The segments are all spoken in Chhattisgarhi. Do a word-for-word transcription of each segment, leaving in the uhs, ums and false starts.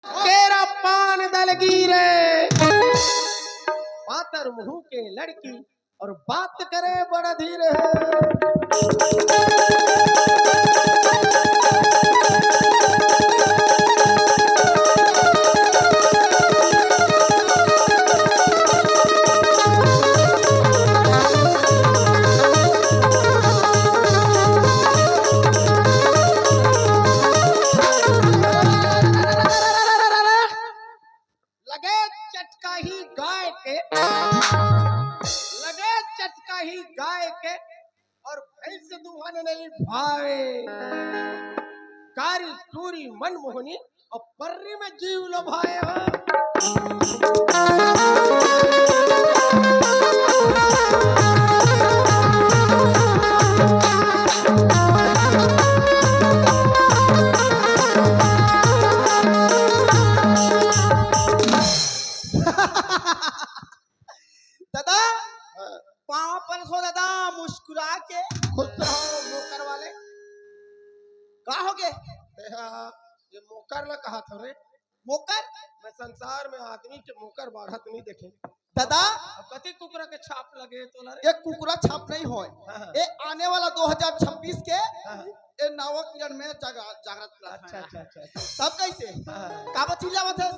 केरा पान दलगी रे, पातर मुंह के लड़की और बात करे बड़ा धीरे है। लगे चटकाही गाय के, लगे चटकाही गाय के, और भैंस दुहन नहीं भावे। कारी टूरी मनमोहनी और पर्री में जीव लो भाए हो। दादा, हाँ। पाँव पर हो दादा, मुस्कुरा के। खुश रहो मोकर वाले। का हो गे? हाँ, ये मोकर ला कहा था रे। मोकर? मैं संसार में आदमी के मोकर बाढ़त नहीं देखे। दादा? अब कति कुकरा के छाप लगे तोला रे? ये कुकरा छाप नहीं होय। हाँ, हाँ। ये आने वाला दो हज़ार छब्बीस के हाँ, हाँ। ये नवा किरण में जागरा-, जागृत करा अच्छा, था। अच्छा, अच्छा, अच्छा। तब कैसे? हाँ, हाँ। का बचिल जावत है?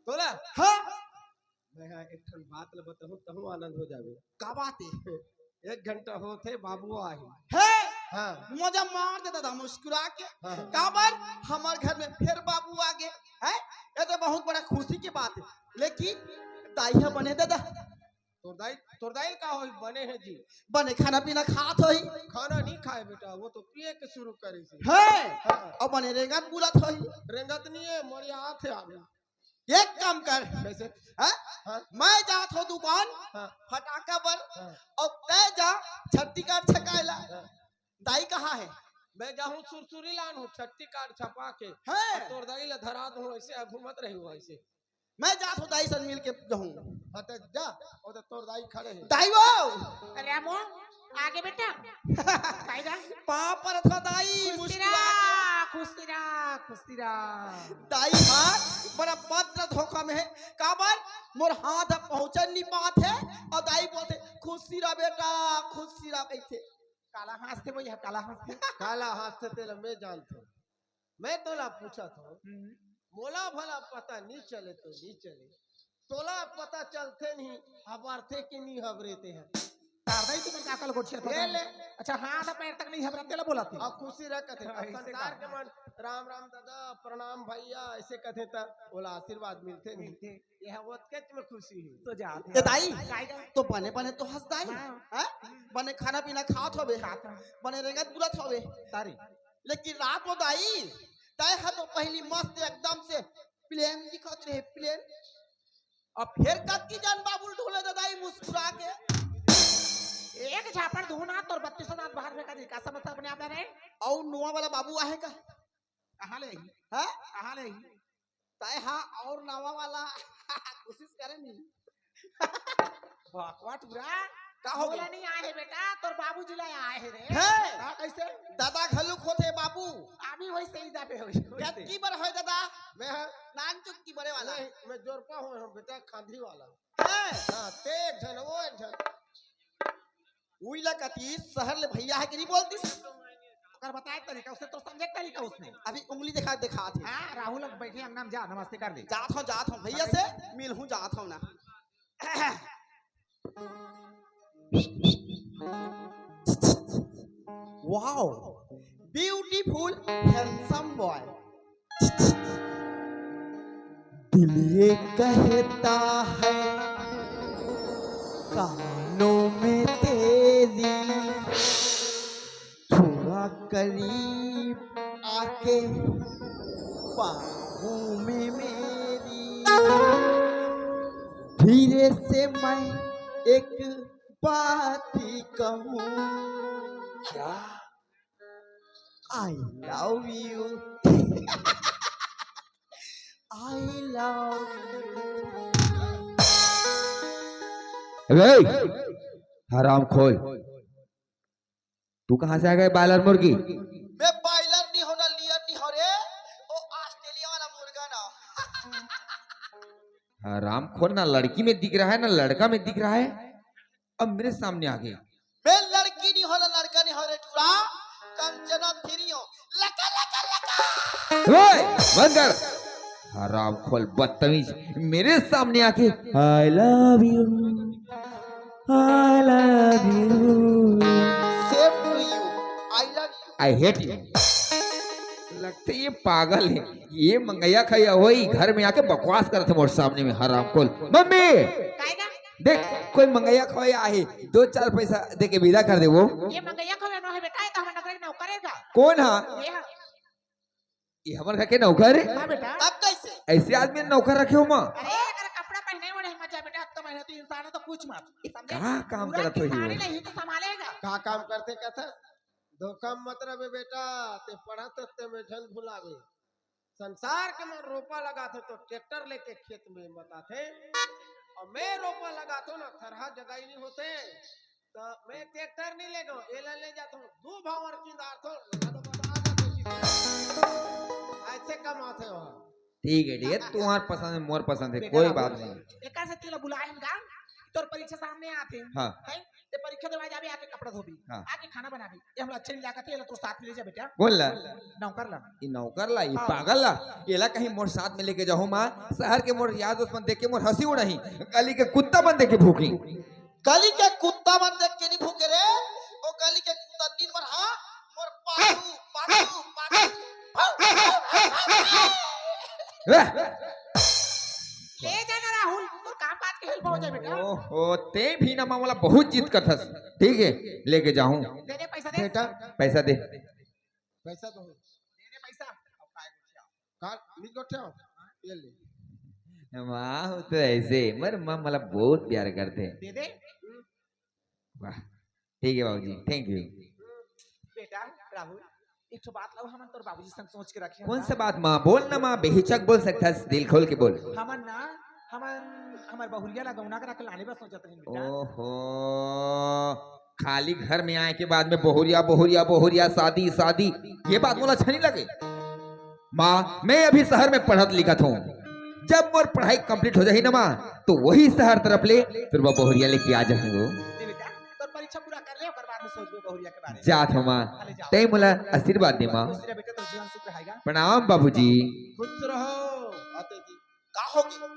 तोला? हाँ। मैं हा एक ठन बात ल बताहूँ, तहूँ आनंद हो जाबे। का बात है? एक घंटा होत हे, बाबू आही। हे! हाँ। मजा मार दे दादा, मुस्कुरा के। हाँ। काबर? हमर घर में फेर बाबू आ गे। हैं? ये तो बहुत बड़ा खुशी की बात है। लेकिन दाई ह बने दादा। तोर दाई, तोर दाई का होई? बने है जी। बने खाना पीना खात होई। खाना नहीं खाए बेटा, वो तो पिए के शुरू करे से। है? हाँ। अब बने रेंगत बुलत होई। रेंगत नहीं है, मरिया आत है आगे। एक काम कर। कैसे? हाँ? हाँ। मैं जात हो दुकान हाँ। फटाका बर हाँ। और तय जा छट्टी काट छकाएला। हाँ। दाई कहाँ है? मैं जाहूँ सुरसुरी लान हूँ छट्टी काट छपा के। हाँ। और तोर दाई ला धरा दूँ, ऐसे घूमत रही हो ऐसे। मैं जात हो दाई सन मिल के जाहूँ। हाँ, तो जा, वो तो तोर दाई खड़े हैं। दाई वो! अरे अमो, आगे बेटा। काई गा? पाँव परत हो दाई, खुशी मुस्कुरा के। रहा, खुशी रहा, खुशी रहा। दाई हा बड़ा भद्र धोखा में है। काबर? मोर हाथ ह पहुँचन नहीं पात है। और दाई बोलते, "खुशी रहा बेटा, खुशी रहा," कहते। काला हँसते भैया, काला हँसते। काला हँसते तेला मैं जानत हूँ। मैं तोला पूछत हूँ। हम्म। मोला भला पता नहीं चले तो नहीं चले। तोला पता चलथे नहीं, हबरथे कि नहीं हबरे ते ह। तारदा ही तुमन का अकल गोठिया ये पता ले। नहीं। अच्छा, हाथ पैर तक नहीं हबरते ला बोला थी। अब खुशी रह कथे। हाँ, अब ऐसे संसार का। के मन, "राम राम दादा, प्रणाम भैया," ऐसे कथे त ओला आशीर्वाद मिलथे नहीं। मिलथे। ये ह ओतकेच में खुशी है। तो जा। ए दाई, काय का? तो बने बने तो हँस दाई। हाँ। हैं? बने खाना पीना खात होबे। खात हूँ। बने रेंगत बुलत होबे। तारी। लेकिन रात हो दाई, तय ह तो पहली मस्त एकदम से प्लेन दिखत रहे, प्लेन। अब फेर कतकी जन बाबू ल ढोले दाई मुस्कुरा के। एक झापड़ दूँ ना तोर बत्तीसों दाँत बाहर फेंका दी, का समझता अपने आप रे? अउ नवा वाला बाबू आहे का? कहाँ ले ही? हाँ? कहाँ ले ही? तय हा और नवा वाला कोशिश करे नहीं। बकवा टूरा, का हो बोला गया? नहीं आए हे बेटा, तोर बाबूजी ला आए हे रे। है? का कैसे? दादा घलुक होथे बाबू। अभी वैसे ही जाबे होई। कतकी बर है दादा? मैं ह-, नान चुटकी बड़े वाला। नहीं, मैं जोरपा हूँ, हम बेटा खांधी वाला। है? हाँ, ते एक झन, वो एक झन। उइला कती शहर ले भैया है कि नहीं बोलती? ओकर बताए तरीका, उसने तो समझे तरीका उसने। अभी उंगली दिखा, दिखा थे। हाँ, राहुल अब बैठे अंगना में जा, नमस्ते कर ले। जात हूँ, जात हूँ, भैया से मिल हूँ, जात हूँ ना। Wow, beautiful, handsome boy। दिल ये कहता है कानों में तेरी, थोड़ा करीब आके बाहों में मेरी, धीरे से मैं एक बात ही कहूँ। क्या? I love you। I love you। अबे, हराम खोल, तू कहाँ से आ गए बॉयलर मुर्गी? मैं बॉयलर नहीं होना, लियर नहीं हो रे, वो ऑस्ट्रेलिया वाला मुर्गा ना। हरामखोर, ना लड़की में दिख रहा है, ना लड़का में दिख रहा है, अब मेरे सामने आ गए। मैं लड़की नहीं हो ना लड़का नहीं हो रे टूरा, कंचना थ्री हो। लका लका लका। ओए, बंद कर। हरामखोर, बदतमीज, मेरे सामने आके I love you, I love you, same to you, I love you, I hate you। लगते ये पागल है, ये मंगैया खवैया होई, घर में आके बकवास करत हे मोर सामने में, हरामखोर। मम्मी, काय गा? देख, कोई मंगैया खवैया आहे, दो चार पैसा दे के विदा कर दे वो। ये मंगैया खवैया नो है बेटा, ये तो हमर नौकर, नौकर है का? कौन हा? ये हा। ये हमर घर के नौकर है? हाँ बेटा। अब कैसे? ऐसे आदमी ने नौकर रखे हो माँ? अरे, अगर कपड़ा पहने वाले मत जा बेटा, अब तो मेहनती इंसान है तो कुछ मत। ये समझे? का काम पूरा करत हो ये? किसानी नहीं तो संभालेगा। का काम करते कहता? धोखा मत रहे बेटा, ते पढ़त ते में झन भुलावे। संसार के मन रोपा लगाथे तो ट्रैक्टर लेके खेत में मत आथे, और मैं रोपा लगाथो ना, थरहा जगाई नहीं होते, तो मैं ट्रैक्टर नहीं ले गो, एला ले जाथो, दू भावर की दार थो, लगा दो, बता दो, ऐसे कमाथे हो। ठीक है, ठीक है, तुम्हार पसंद है, मोर पसंद है, बेटा कोई बाबू, बात नहीं। एकर से तेला बुलाए हम गा, तोर परीक्षा सामने आथे। हाँ। हैं? ते परीक्षा देवा जाबे, आके कपड़ा धोबी, हाँ। आके खाना बनाबी। ये हमला अच्छा नहीं लागत हे, एला तो साथ में ले जा बेटा। कौन ला? नौकर ला। ये नौकर ला, ये हाँ। पागल ला। एला कहीं मोर साथ में लेके जाहूं माँ, शहर के मोर यार दोस्त मन देख के मोर हंसी उड़ाही, गली के कुत्ता मन देख के भूखी। गली के कुत्ता मन देख के नहीं भूखे रे, वो गली के कुत्ता दिन भर हाँ, मोर पाछू, पाछू, पाछू। ए! ले जा ना राहुल, तोर काम काज के help हो जाए बेटा। ओहो, ते भी ना मामला बहुत जिद करथस। ठीक है, लेके जाहूं। दे दे पैसा दे। बेटा, पैसा दे। पैसा दो। दे दे पैसा। अब काय गोठिया? का, मिल गोठिया? ये ले। माँ हो तो ऐसे, मर माँ मला बहुत प्यार करथे। दे दे। वाह, ठीक है बाबूजी, thank you। बेटा राहुल, एक ठो बात ला हमन तोर बाबूजी संग सोच के रखे हन कौन ना। सा बात माँ? बोल ना माँ, बेहिचक बोल सकथस, दिल खोल के बोल। हमन ना, हमन हमर बहुरिया ला गौना करा के लाने बर सोचत रहिन बेटा। ओहो, खाली घर में आए के बाद में बहुरिया, बहुरिया, बहुरिया, शादी, शादी, ये बात मोला अच्छा नहीं लगे। माँ, मैं अभी शहर में पढ़त लिखत हूँ, जब मोर पढ़ाई complete हो जाही ना माँ, तो वही शहर तरफ ले फिर वो बहुरिया लेके आ जाऊंगा। ले बेटा, तोर परीक्षा पूरा कर ले, ओकर बाद में सोचबे बहुरिया के बारे में। जात हो माँ, अरे जाओ। तैं मोला आशीर्वाद दे माँ। खुश रह बेटा, तोर जीवन सुख रहेगा। प्रणाम बाबूजी। खुश रहो। आते जी। का हो गए?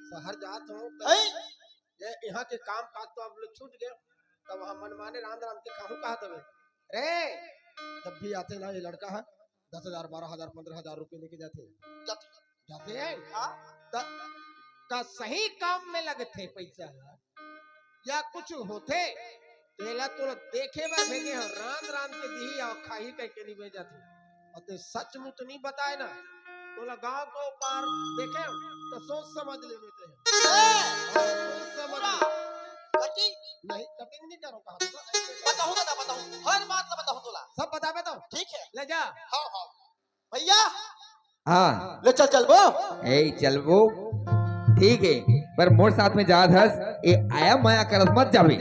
शहर जात हो तो हैं? ये यहाँ के काम काज तो अब ले छूट गए, तब हम मनमाने राम राम के कहूँ कहा तबे। रे, जब भी आते ना ये लड़का है, दस हजार, बारह हजार, पन्द्रह हजार रुपये लेके जाते। जाते। जाते हैं? हाँ। त-, का सही काम में लगथे पैसा है, या कुछ होथे, तेला तोला देखे बर भेजे हो, रांध रांध के दिही और खाही कह के नहीं भेजत हे। और ते सचमुच नहीं बताए ना, तोला गांव के ऊपर देखे हो, तो सोच समझ ले लेते हैं। ए! और सोच समझ पूरा ले। कटिंग? नहीं, कटिंग नहीं करो, कहा तो ऐसे करो। बताऊं दादा, बताऊं, हर बात ला बताऊं तोला। सब बताबे तो? ठीक है। ले जा। हाँ, हाँ। भैया। हाँ। ले चल, चलबो। ए, चलबो। ठीक है, पर मोर साथ में जात हस, ए आया मया करत मत जाबे।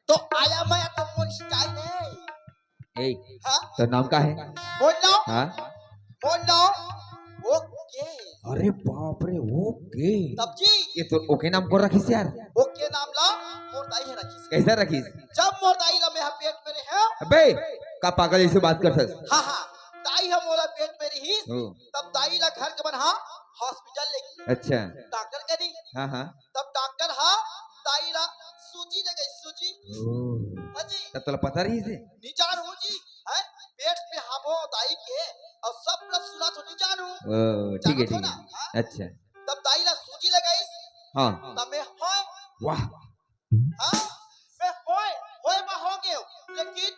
तो आया मया तो मोर style है। ए, हाँ? तो नाम का है? मोर नाम? हाँ? मोर नाम OK। अरे बाप रे, OK। तब जी। ये तो OK नाम कोन रखिस यार? OK नाम ला मोर दाई ह रखिस। कैसा रखिस? जब मोर दाई ला मैं ह पेट में रहे। अबे, का पागल ऐसे बात करथस? हाँ, हाँ, दाई ह मोला पेट में रहिस, ओ। तब दाई ला घर के मन ह hospital ले गे। अच्छा। डॉक्टर कनी। हाँ, हाँ। तब डॉक्टर ह दाई ला सूजी दे गइस, सूजी। ओ। हाँ जी। तब तोला पता रहिस हे? नहीं जानहूं जी, हैं? पेट में हबो दाई के, और सब तरफ सुना तो नहीं जानहूं। ओ, ठीक है, जानत हो ठीक ना? है। हाँ? अच्छा। तब दाई ला सूजी लगाइस। हाँ। तब मैं होय। वाह। हाँ? मैं होय, होय मा हो गयो, लेकिन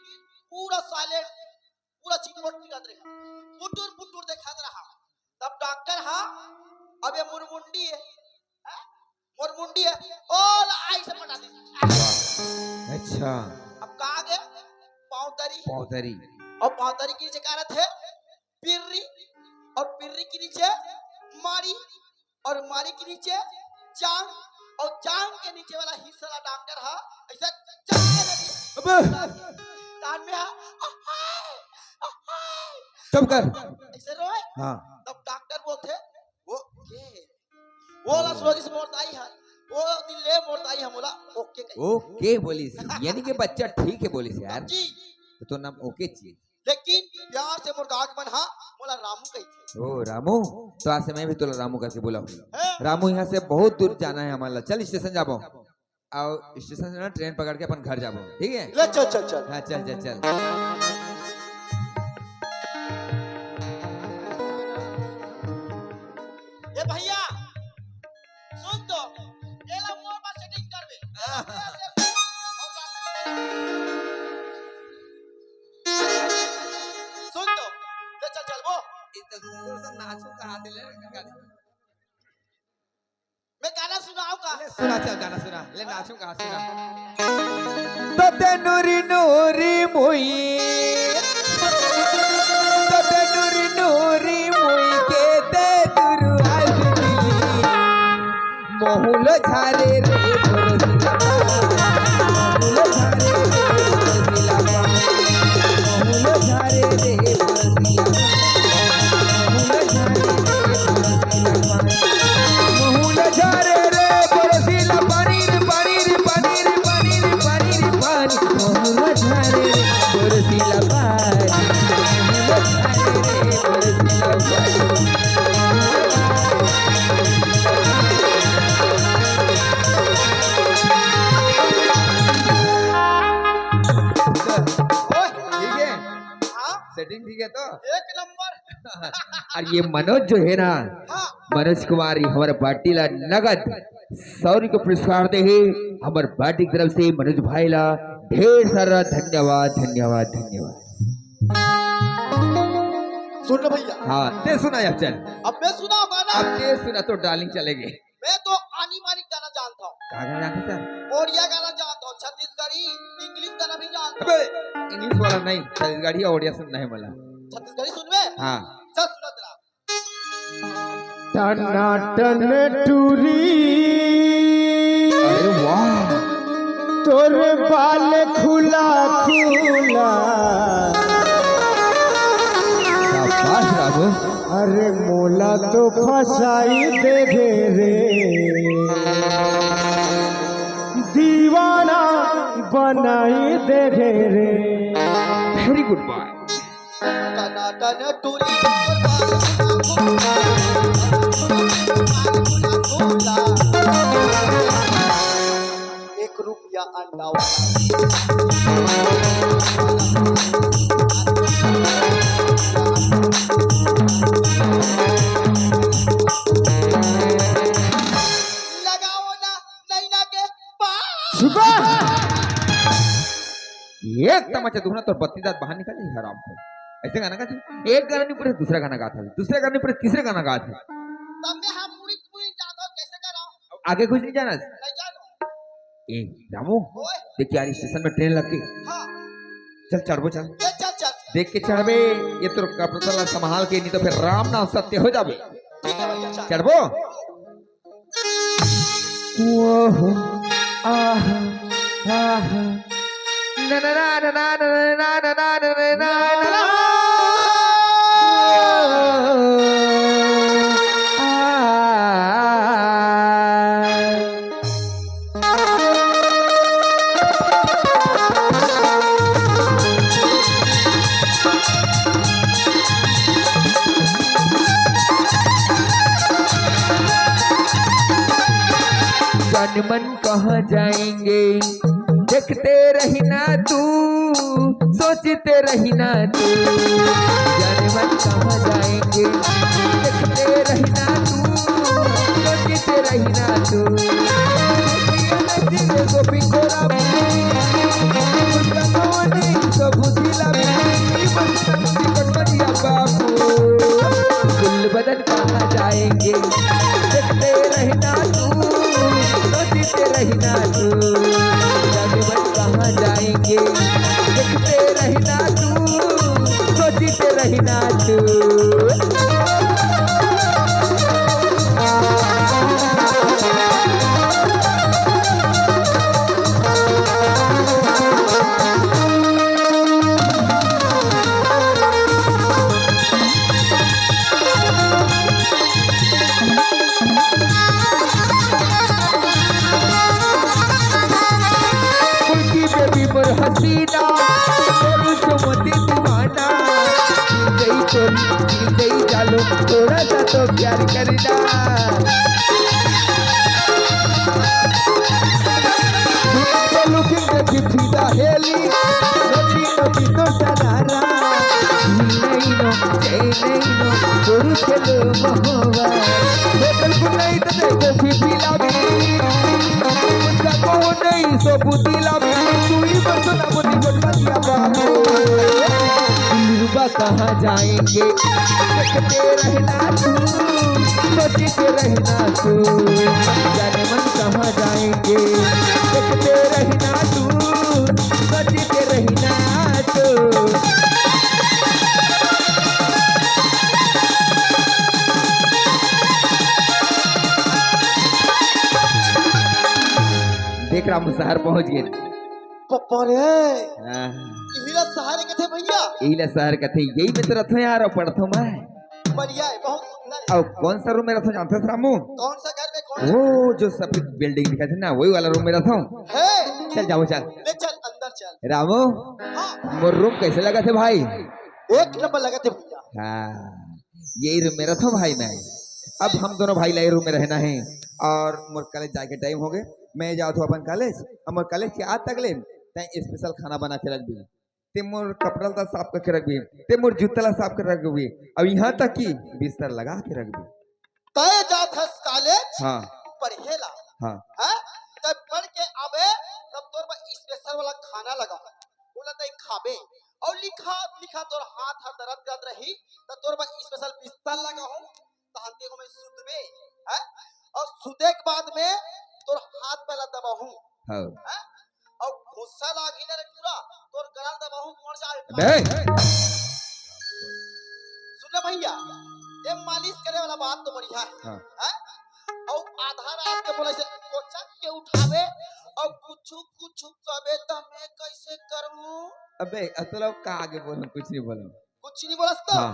पूरा silent, पूरा चिटपट दिखत रहा, पुटुर पुटुर देखत रहा। तब डॉक्टर हा, अब ये मुरमुंडी है, हैं? मुरमुंडी है, ओला आई से पटा दे। वाह। अच्छा। अब कहाँ गए? पाँव तरी। पाँव तरी। और पाँव तरी के नीचे का रहत है? पिर्री। और पिर्री के नीचे मारी। और मारी के नीचे जांग। और जांग के नीचे वाला हिस्सा ला डॉक्टर हा ऐसा जांग के रखी। अबे। कान में हा, अहाय, अहाय। चुप कर। ऐसे रोए। हाँ। तब डॉक्टर बोलते, वो के? वो ला सुरजिस मोर दाई ह, वो दिन ले मोर दाई ह मोला ओके कही। ओके बोलिस, यानी कि बच्चा ठीक हे बोलिस यार। जी। त तोर नाम ओके जी। लेकिन प्यार से मोर गाँव के मन ह मोला रामू कहिथे। ओ रामू, त आज से मैं भी तोला रामू करके बुलाहूँ। हैं? रामू, यहाँ से बहुत दूर जाना हे हमन ला, चल स्टेशन जाबो। अउ स्टेशन से ना ट्रेन पकड़ के अपन घर जाबो, ठीक हे? ले चल, चल, चल। हाँ, चल, चल, चल। ए भैया, सुन तो, एला मोर बर setting करबे। सुन तो, ले चल, चल, वो। मैं गाना सुनाऊं का? ले सुना, चल गाना सुना। ले नाचूं का, सुना। तोते नूरी नूरी मुई, तोते नूरी नूरी मुई के ते दुरु आजमी। मोहुलो झारे रे बोरसिला, मोहुलो झारे रे बोरसिला, मोहुलो झारे रे बोरसिला। मोहुल झारे रे, मोहुल झारे रे, बरसीला पानी रे, पानी रे, पानी रे, पानी रे, पानी रे, पानी। मोहुल झारे रे, बरसीला पानी। मोहुल झारे रे, बरसीला पानी। ओए, ठीक है? हाँ? Setting ठीक है तो? एक नंबर। अउ ये मनोज जो है ना, हाँ। मनोज कुमार, ये हमर पार्टी ला नगद सौ रुपये पुरस्कार दे हे। हमर पार्टी की तरफ से मनोज भाई ला ढेर सारा धन्यवाद, धन्यवाद, धन्यवाद। सुन लो भैया। हाँ, ते सुना अब चल। अब मैं सुनाऊंगा ना। अब ते सुना तो डार्लिंग चलेगे। मैं तो आनी बानी गाना जानता हूँ। का गाना जानता सर? ओड़िया गाना जानता हूँ, छत्तीसगढ़ी, English गाना भी जानता हूँ। अबे, English वाला नहीं, छत्तीसगढ़ी अउ ओड़िया सुनना है मला। छत्तीसगढ़ी सुनबे? हाँ। चल सुनत रहा। टना टन टूरी। अरे वाह। तोर बाल खुला खुला। शाबाश राघव। अरे मोला तो फसाई दे गे रे, दीवाना बनाई दे गे रे। Very good boy। टना टन टूरी। एक रुपया अंडा वाला। लगाओ ना, नैना के पास। एक तमाचा दुहना तोर बत्ती दांत बाहर निकल जाही, हराम खोर। ऐसे गाना गाथे। एक गाना नहीं पूरे दूसरा गाना गाथे, दूसरा गाना नहीं पूरे तीसरा गाना गाथे। तब मैं हम पूरी पूरी जाता हूँ, कैसे करा? आगे कुछ नहीं जाना। नहीं जानो। ए रामू, ओए। देख यार, स्टेशन में ट्रेन लग गई। हाँ। चल चढ़बो, चल। ए, चल, चल। देख के चढ़बे, ये तो कपड़ा ला संभाल के, नहीं तो फिर राम नाम सत्य हो जाबे। ठीक है भैया, चल। चढ़बो। ओहो, आहा, आहा। ना, ना, ना। आ। जान मन कहाँ जाएंगे, देखते रही ना तू, सोचते रही ना तू। जान मन कहाँ जाएंगे, देखते रही ना तू, सोचते रही ना तू। नजर गोपी को राम, उसका कौन है तो बुद्धि लावे, बस कटवरिया बाबू। गुल बदन कहाँ जाएंगे, देखते रही ना तू, सोचते रही ना तू। जादूगर कहाँ जाएंगे, देखते रही ना तू, सोचते रही ना तू। प्यार करीदा। बोलू कि देखी फीदा हेली, नोची नोची तोर सनारा। नैनो, ए नैनो, तोर चलो महोवा। बोतल को नहीं तो देखो फी फी लावी। उसका को नहीं सो बुद्धि लावी। तू ही बस ना बुद्धि को लगिया बाबू। दिलवा कहाँ जाएंगे? देखते रहना तू, सोचते रहना तू, जाने मन कहाँ जाएंगे? देखते रहना तू, सोचते रहना तू। देख रामू, शहर पहुंच गए। पप्पा रे, हाँ। इही ला शहर कथे भैया। इही ला शहर कथे, यही में तो रथो यार, अउ पढ़थो मैं। बढ़िया है, बहुत सुंदर है। अउ कौन सा रूम में रथो जानथस रामू? कौन सा घर में कौन सा? वो जो सफेद बिल्डिंग दिखत हे ना, वही वाला रूम में रथो। है? चल जाओ, चल। ले चल, अंदर चल। रामू, हाँ। मोर रूम कैसे लगथे भाई? एक नंबर लगथे भैया। हाँ, यही रूम में रथो भाई मैं। अब हम दोनों भाई ला ये रूम में रहना है अउ मोर कॉलेज जाए के टाइम हो गए। मैं जात हूँ अपन कॉलेज, अउ मोर कॉलेज के आज तक ले तैं स्पेशल खाना बना के रख दी। ते मोर कपड़ा ला साफ करके रखबे, ते मोर जूता ला साफ करके रखबे, अउ यहाँ तक कि बिस्तर लगा के रखबे। तय जात हस कॉलेज हाँ। पढ़े ला। हाँ। हैं? तब पढ़ के आबे, तब तोर बर स्पेशल वाला खाना लगा, ओला तय खाबे। अउ लिखा लिखा तोर हाथ हर दर्द करत रही, त तोर बर स्पेशल बिस्तर लगा हूँ। तहन ते ओमे सुतबे, हैं? अउ सुते के बाद में तोर हाथ पैर ला दबाहूं, हाँ। हैं? अउ घुस्सा लागही ना रे टूरा, तोर गला ला दबाहूं, मर जाबे। बे। सुन ले भैया, ये मालिश करे वाला बात तो बढ़िया है, हाँ। हैं? अउ आधा रात के मोला ऐसे कोचक के उठाबे, अउ कुछु कुछु कबे त मैं कैसे करूं? अबे, अतला का आगे बोलूं, कुछ नहीं बोलूं। कुछ नहीं बोलस तो? हाँ,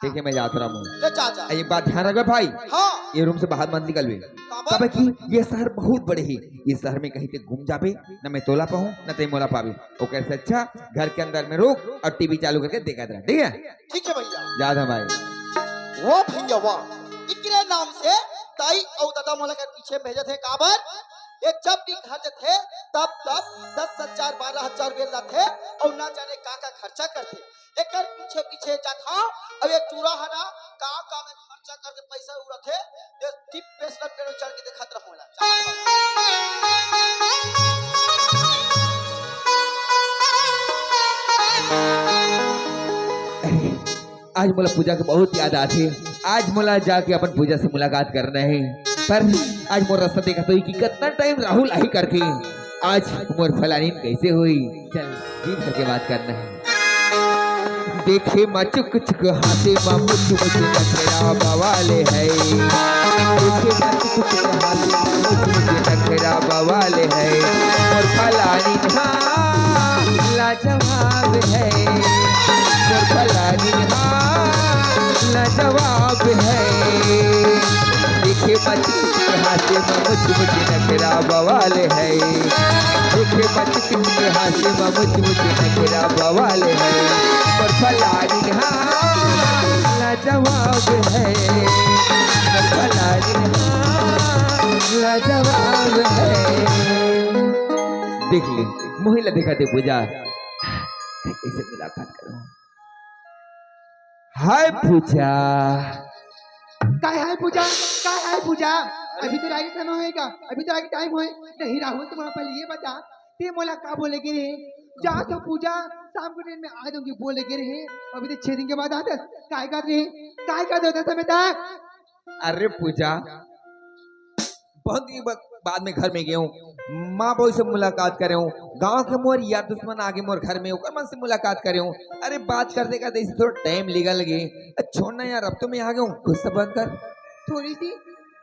ठीक है, मैं जात रहा हूँ। ले जा, जा। एक बात ध्यान रखबे भाई, हाँ। ये रूम से बाहर मत निकलबे। काबर? काबर कि ये शहर बहुत बड़े हे, ये शहर में कहीं ते गुम जाबे, न मैं तोला पाहूँ, न ते मोला पाबे। ओकर से अच्छा घर के अंदर में रुक अउ टीवी चालू करके देखत रह, ठीक है? ठीक है भैया। जात हंव भाई। वाह भैया वाह, इकरे नाम से दाई अउ ददा मोला कर पीछे भेजत हे। काबर? ये जब भी घर जथे, तब तब दस हजार, बारह हजार रुपया लाथे अउ ना जाने का का खर्चा करथे। एकर पीछे पीछे जात हंव। अब ये टूरा हरा का का में खर्चा करके पैसा उड़ाथे, ये टिप पे सब पेड़ों चढ़ के देखत रहूं ला। अरे, आज मोला पूजा के बहुत याद आथे। आज मोला जाके अपन पूजा से मुलाकात करना हे, पर आज मोर रास्ता देखत होही कि कतना टाइम राहुल आही करथे। आज मोर फलानीन कैसे होही? चल, जी भर के बात करना हे। देखे मा चुक चुक, हाथे मा मुच मुच, नखरा बवाल हे। देखे मा चुक चुक, हाथे मा मुच मुच, नखरा बवाल हे। मोर फलानीन हा लाजवाब हे। मोर फलानीन हा लाजवाब हे। देखे मा चुक चुक, हाथे मा मुच मुच, नखरा बवाल हे। देखे मा चुक चुक, हाथे मा मुच मुच, नखरा बवाल हे। मोर फलानीन हा लाजवाब हे। मोर फलानीन हा लाजवाब हे। देख ले, मोही ला देखा दे पूजा, कैसे मुलाकात करूं। हाय पूजा। काय हाय पूजा? काय हाय पूजा? अभी तो रागी समय होएगा, अभी तो रागी टाइम होए। नहीं राहुल, तुम पहले ये बता, ते मोला का बोले गे रे? जा तो पूजा, शाम को ट्रेन में आ जाऊंगी बोले गे रे। अभी तो छह दिन के बाद आते, काय कर रहे? काय कर दो दस समय तक? अरे पूजा, बहुत दिन ब-, बाद में घर में गे हंव, माँ बाबू से मुलाकात करे हंव, गांव के मोर यार दुश्मन आगे मोर घर में, ओकर मन से मुलाकात करे हंव। अरे बात करते करते इसे थोड़ा टाइम निकल गे। अ, छोड़ ना यार, अब तो मैं आ गे हंव, गुस्सा बंद कर। थोड़ी सी,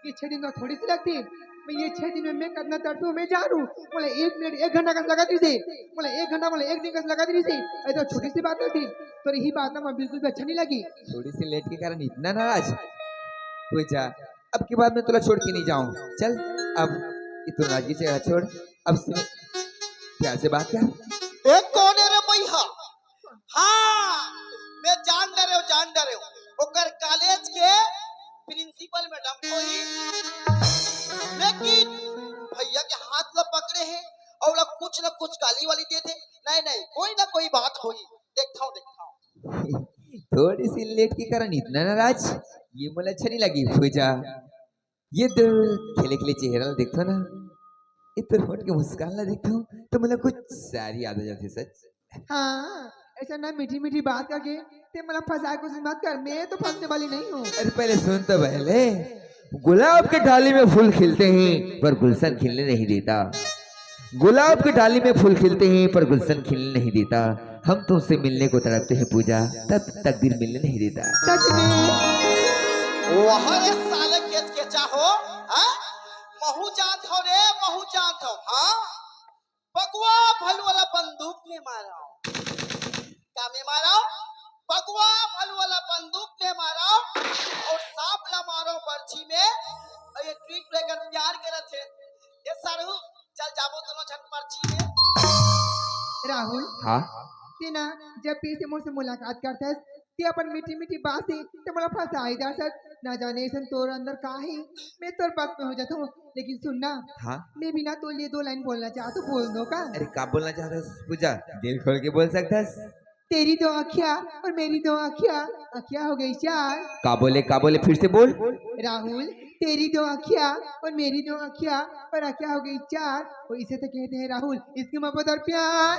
ये छह दिन तो थोड़ी सी लगती है। मैं ये छह दिन में मैं कितना तड़पी हंव, मैं जानूं। बोले एक मिनट, एक घंटा कस लगत रहिसे, बोले एक घंटा, बोले एक दिन कस लगत रहिसे। अरे तो छोटी सी बात होती, तो यही बात ना मैं बिल्कुल भी अच्छा नहीं लगी। थोड़ी सी लेट के कारण इतना नाराज? पूजा, अब की बार मैं तोला छोड़ के नहीं जाऊं। चल, अब ये तो नाराजगी चेहरा छोड़, अब से प्यार से बात कर। ए, कौन है रे भैया? हाँ, मैं जान डरे हंव, जान डरे हंव। ओकर कॉलेज के प्रिंसिपल लेकिन भैया के हाथ ला पकड़े हे अउ ओला कुछ न कुछ गाली वाली देथे। नहीं, नहीं, कोई ना कोई बात होही। देखथव, देखथव। थोड़ी सी लेट के कारण इतना नाराज, ये मोला अच्छा नहीं लगी पूजा। ये तो खिले खिले चेहरा ला देखथव ना, ये तो होठ के मुस्कान ला देखथव, तो मोला कुछ सारी याद आ जाथे सच। हाँ, ऐसा ना मीठी मीठी बात करके ते मोला फंसाए कोशिश मत कर, मैं तो फंसने वाली नहीं हूँ। अरे पहले सुन तो पहले, गुलाब के डाली में फूल खिलते हैं पर गुलशन खिलने नहीं देता, गुलाब के डाली में फूल खिलते हैं पर गुलशन खिलने नहीं देता। हम तुमसे मिलने को तड़पते हैं पूजा, तब तकदीर मिलने नहीं देता। सच में। वाह रे साले केचकेचा हो, हाँ? महू जानथव रे, महू जानथव, हाँ? बगवा भलू वाला बंदूक में मारा। का में मारा? बगवा भलू वाला बंदूक में मारा अउ सांप ला मारा बरछी में। अउ ये ट्वीट लेकर प्यार करत हे। ये सारू, चल जाबो दोनों झन बरछी में। राहुल, हाँ? ते ना जब भी से मोर से मुलाकात करथस, ते अपन मीठी मीठी बात से ते मोला फंसाई डारथस। ना जाने ऐसन तोर अंदर का हे, मैं तोर बस में हो जाथव। लेकिन सुन ना, हाँ? मैं भी ना तोर लिए दो लाइन बोलना चाहत हूँ, बोल दो का? अरे का बोलना चाहथस पूजा? दिल खोल के बोल सकथस। तेरी दो आँखिया और मेरी दो आँखिया, आँखिया हो गई चार। का बोले, का बोले, फिर से बोल। राहुल, तेरी दो आँखिया और मेरी दो आँखिया और आँखिया हो गई चार। और इसे तो कहते हैं राहुल, इसके मोहब्बत और प्यार।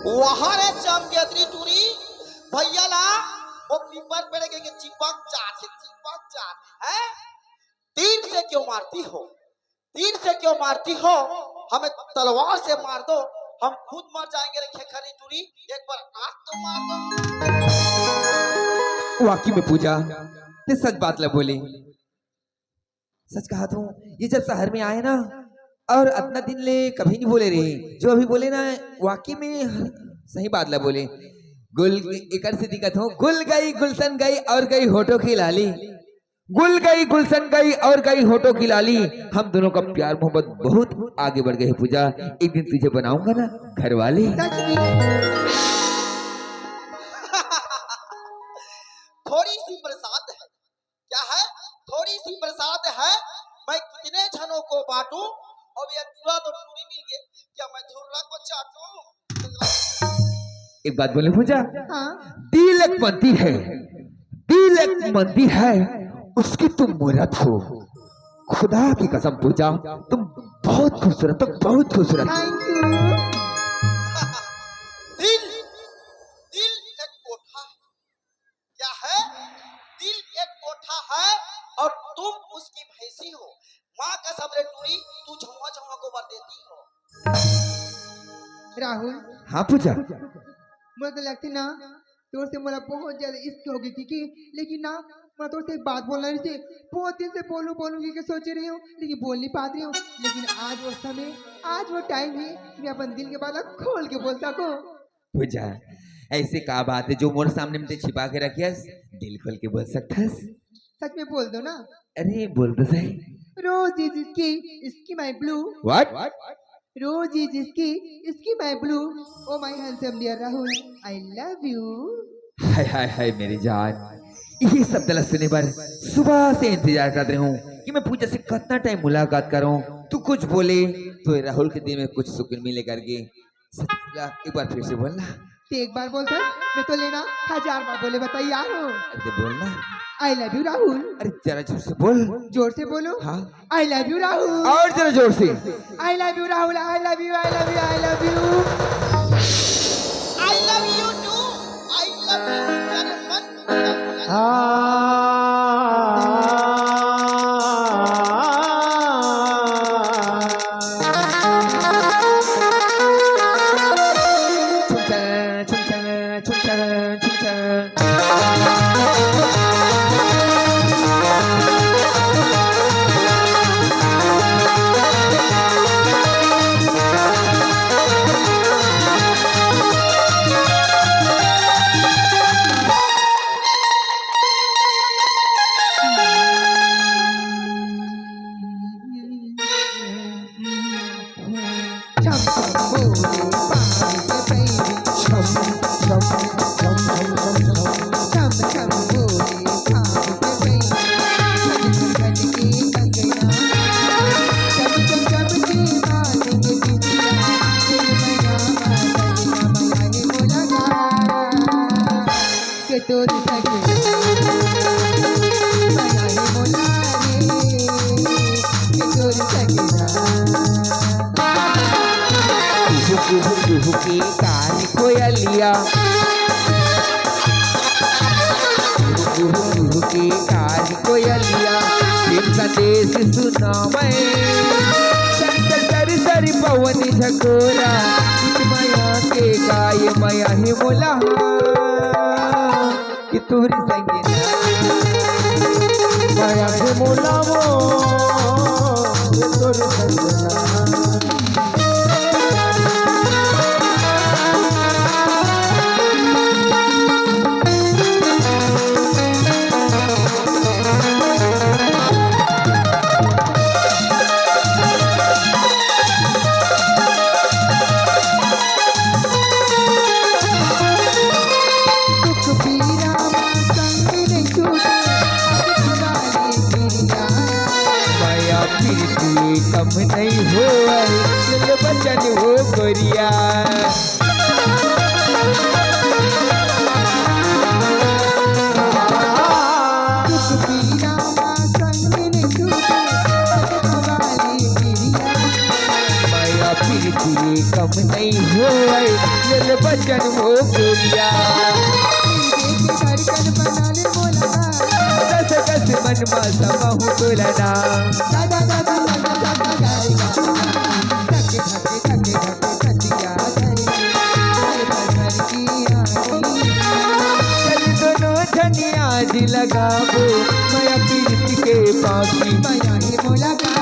वाह रे चमकेतरी टूरी, भैया ला वो पीपर पेड़ के, के चिपक जात हे, चिपक जात हे, हैं? तीर से क्यों मारती हो, तीर से क्यों मारती हो, हमें तलवार से मार दो, हम खुद मर जाएंगे रे खेखरी टूरी, एक बार आँख तो मार दो। वाकई में पूजा, ते सच बात ला बोले। सच कहा तो, ये जब शहर में आए ना, और अतना दिन ले कभी नहीं बोले रहे, जो अभी बोले ना, वाकई में सही बात ला बोले। गुल, एकर से दिक्कत हो, गुल गई, गुलशन गई और गई होठों की लाली। गुल गई, गुलशन गई और गई होठों की लाली। हम दोनों का प्यार मोहब्बत बहुत आगे बढ़ गई पूजा, एक दिन तुझे बनाऊंगा ना घर वाली। सच में। थोड़ी सी बरसात है, क्या है? थोड़ी सी बरसात है, मैं कितने जनों को बांटूं? अब ये टूरा तो टूरी मिल गए, क्या मैं धुर्रा को चाटूं? एक बात बोले पूजा, हाँ। दिल एक मंदिर है, दिल एक मंदिर है, उसकी तुम मूरत हो। खुदा की कसम पूजा, तुम बहुत खूबसूरत हो, बहुत खूबसूरत। Thank you। दिल, दिल एक कोठा है। क्या है? दिल एक कोठा है और तुम उसकी भैंसी हो। माँ कसम रे टूरी, तू झौंवा झौंवा गोबर देती हो। राहुल। हाँ पूजा। मोला तो लगथे ना, तोर से मोला बहुत ज्यादा इश्क हो गई, क्योंकि लेकिन ना, मैं तोर से एक बात बोलना रहिसे, बहुत दिन से बोलूं बोलूं के सोचे रही हूँ, लेकिन बोल नहीं पाती हूँ। लेकिन आज वो समय, आज वो टाइम है कि मैं अपन दिल के बात खोल के बोल सकूं। पूजा, ऐसे का बात है जो मोर सामने में ते छिपा के रखियस? दिल खोल के बोल सकथस। सच में बोल दो ना। अरे बोल तो सही। Rose is sky, sky my blue। What? Rose is sky, sky my blue। Oh my handsome dear Rahul, I love you। हाय हाय हाय मेरी जान, ये सब गलत सुने बर सुबह से इंतजार करत रहे हूँ कि मैं पूजा से कितना टाइम मुलाकात करूँ। तू कुछ बोले तो राहुल के दिल में कुछ सुकून मिले करके। सच बोला, एक बार फिर से बोलना। ते एक बार बोलता, मैं तो लेना हजार बार बोले बर तैयार हूँ। अरे बोलना। I love you Rahul. अरे जरा जोर से बोल। जोर से बोलो। हाँ। I love you Rahul. और जरा जोर से। I love you Rahul, I love you, I love you, I love you। I love you too। I love you। अरे मन सुना मैं, चल चल सर सर पवन झकोरा, मया के गाय मया हे मोला, कि तोरी संगे ना। मया हे मोला वो, ये तोरी संगे ना। दुख पीरा मा संग नहीं छूटे, दुख वाली दुनिया। मया प्रीति कम नहीं होय, चल बचन हो गोरिया। दुख पीरा मा संग नहीं छूटे, दुख वाली दुनिया। मया प्रीति कम नहीं होय, चल बचन हो गोरिया। धड़कन बना ले मोला। कस कस मन मा समाहूं तोला ना। चल दोनों झनिया जी लगाबो, मया प्रीति के पाखी। मया हे मोला का,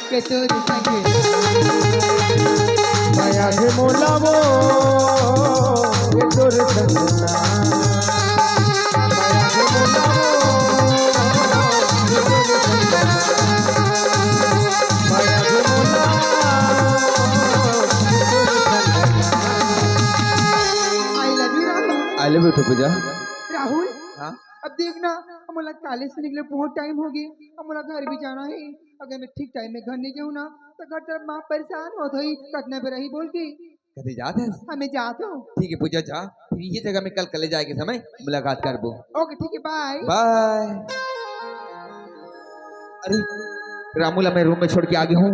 के तोर संगे। मया हे मोला वो, के तोर संगे ना। मया हे मोला वो, के तोर संगे ना। मया हे मोला वो, के तोर संगे ना। I love you, Rahul. I love you too, पूजा। राहुल, हाँ? अब देख ना, हमला कॉलेज से निकले बहुत टाइम हो गए, हमला घर भी जाना है। अगर मैं ठीक टाइम में घर नहीं जाऊँ ना, तो घर तरफ माँ परेशान होत होही, कतना बेर रही बोल के। कते जात हस? हाँ, मैं जात हूँ। ठीक है पूजा, जा, फिर ये जगह में कल कॉलेज जाए के समय मुलाकात करबो। ओके, ठीक है, बाय। बाय। अरे, रामू ला मैं रूम में छोड़ के आ गया हूँ।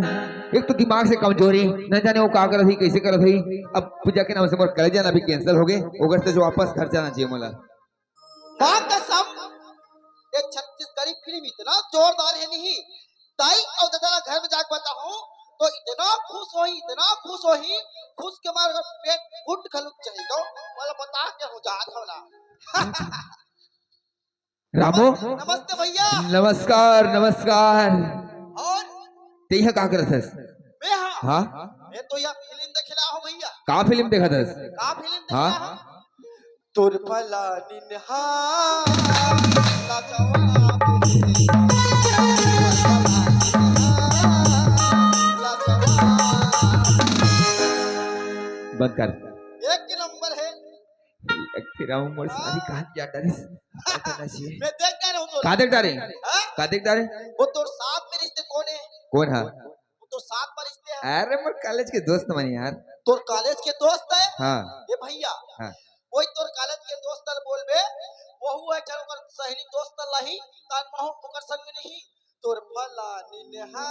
एक तो दिमाग से कमजोरी, न जाने वो का करत ही, कैसे करत ही। अब पूजा के नाम से मोर कॉलेज जाना भी कैंसिल हो गए। ओकर से जो वापस घर जाना चाहिए मोला। माँ कसम, ये छत्तीसगढ़ी फिल्म इतना जोरदार है नहीं। दाई अउ ददा ला घर में जाके बताहूँ तो इतना खुश होही, इतना खुश होही, खुश के मारे अगर पेट फूट घलुक जाही तो मोला बता के हो जात हो ना। रामू। नमस्ते भैया। नमस्कार, नमस्कार। और? तेहा का करत हस? मैं हाँ। हाँ? मैं तो यह फिल्म देखे ला हूँ भैया। का फिल्म देखत हस? का फिल्म देखे हाँ? ला हूँ? तोर पलानिन हा लाजवाब हे, लाजवाब। बंद कर। एक नंबर है। एक फिर आऊं मोर सारी कहानी क्या डरिस। मैं देख क्या रहूं तो। का देख डारे? हाँ? का देख डारे? वो तोर साथ में रिश्ते कौन है? कौन है? वो तो साथ में रिश्ते हैं। अरे मोर कॉलेज के दोस्त मन यार। तोर कॉलेज के दोस्त है? हाँ। ये भैया। हाँ। वही तोर कॉलेज के दोस्त ल बोलबे, वहू है चल ओकर सहेली दोस्त ल लाही, तान महू ओकर संग में नहीं, तोर फलानी ने हाँ।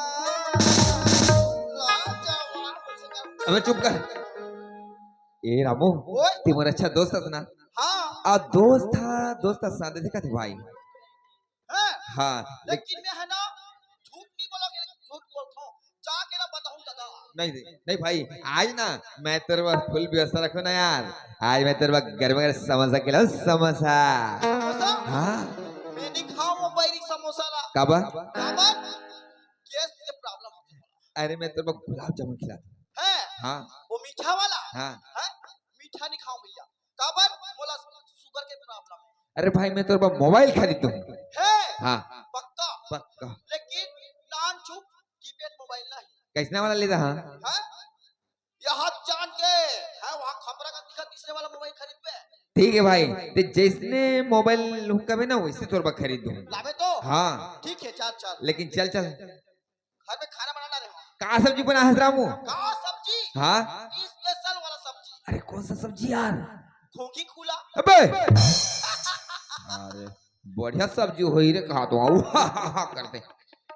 अबे चुप कर। ए रामू, ओए। ते मोर अच्छा दोस्त हस ना? हाँ। आ दोस्त था, दोस्त था साथ देखा थे भाई। हैं? हाँ, लेकिन मैं है ना, झूठ नहीं बोलोगे, लेकिन झूठ बोलता हूँ। जाके ना बताऊँ दादा। नहीं, नहीं, नहीं भाई, आज ना मैं तेरे पास फुल व्यवस्था रखूँ ना यार। आज मैं तेरे पास गरम गरम समोसा खिलाऊँ, समोसा। समोसा? हाँ। मैं नहीं खाऊँ वो बैरी समोसा ला। काबर? काबर? गैस के प्रॉब्लम होता है। अरे मैं तेरे को गुलाब जामुन खिलाता हूँ। हैं? हाँ। वो मीठा वाला? हाँ। हैं? मीठा नहीं खाऊँ भैया। काबर? बोला शुगर के प्रॉब्लम है। अरे भाई, मैं तोर बर मोबाइल खरीद दूँ। है? हाँ। पक्का? पक्का। लेकिन नान चुप कीपैड मोबाइल नहीं। कैसना वाला लेता हाँ? हाँ? यह हाथ जान के, है वहाँ खपरा का दिखा तीसरे वाला मोबाइल खरीद पे। ठीक है भाई, ते जैसने मोबाइल लूँ कबे ना वैसे तोर बर खरीद दूँ। लावे तो? हाँ। ठीक है, चल चल। लेकिन चल चल। घर में खाना बनाना रहे। का सब्जी बना हस रामू? का सब्जी? हाँ। स्पेशल वाला सब्जी। अरे कौन सा सब्जी यार? घोंघी खुला। अबे। अरे बढ़िया सब्जी होही रे कहा तो आऊ हा हा हा करते।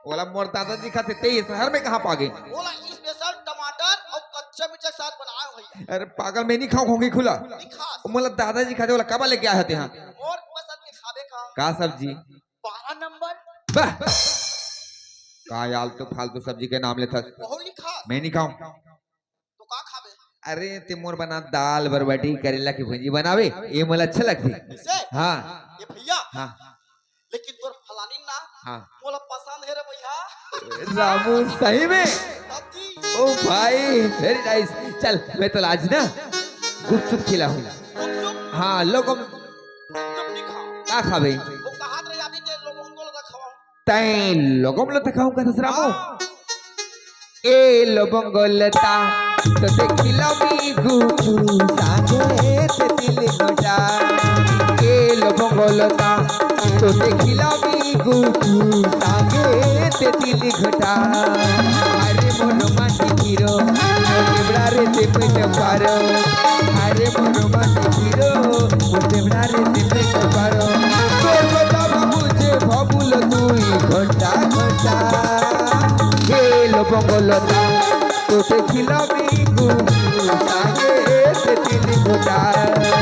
ओला मोर दादाजी खाते ते शहर में कहाँ पागे? ओला स्पेशल टमाटर और कच्चा मिर्चा के साथ बनाए हो भैया। अरे पागल, मैं नहीं खाऊँ घोंघी खुला। नहीं खा। मोला दादाजी खाते ओला कबा लेके आए हते हाँ। मोर पसंद के खाबे का। का सब्जी? बारह नंबर। बह। का यार, तो फालतू सब्जी के नाम लेथस? बहुत लिखा। मैं नहीं खाऊं। तो का खाबे? अरे, ते मोर बना दाल, बरबटी, करेला की भुंजी बनावे, ये मोला अच्छा लगथे। इसे? हाँ। ये भैया। हाँ। लेकिन तोर फलानी ना, हाँ। मोला पसंद हे रे भैया। रामू, सही में? तब जी। ओ भाई, वेरी नाइस। चल, मैं तो आज ना गुपचुप खिलाहूं। गुपचुप? हाँ, लोगों में गुपचुप नहीं खाओ। का खाबे? वो कहा रे अभी के लोगों को लगा खाओ। तैं लोगों में तो खाऊं का दूसरा को। हाँ। ए लबंग लता, तो देखिला मी गुपचुप सागे ते तिल गोटा। ए लबंग लता, तो देखिला मी गुपचुप सागे ते तिल गोटा। अरे मोर माटी फिरो, मोर देवड़ा रे ते पे ते पारो। अरे मोर माटी फिरो, मोर देवड़ा रे ते पे ते पारो। तोर गोटा बाबू जे बाबू लो दुई घंटा घंटा। ए लबंग लता, तो देखिला मी गुपचुप सागे ते तिल गोटा।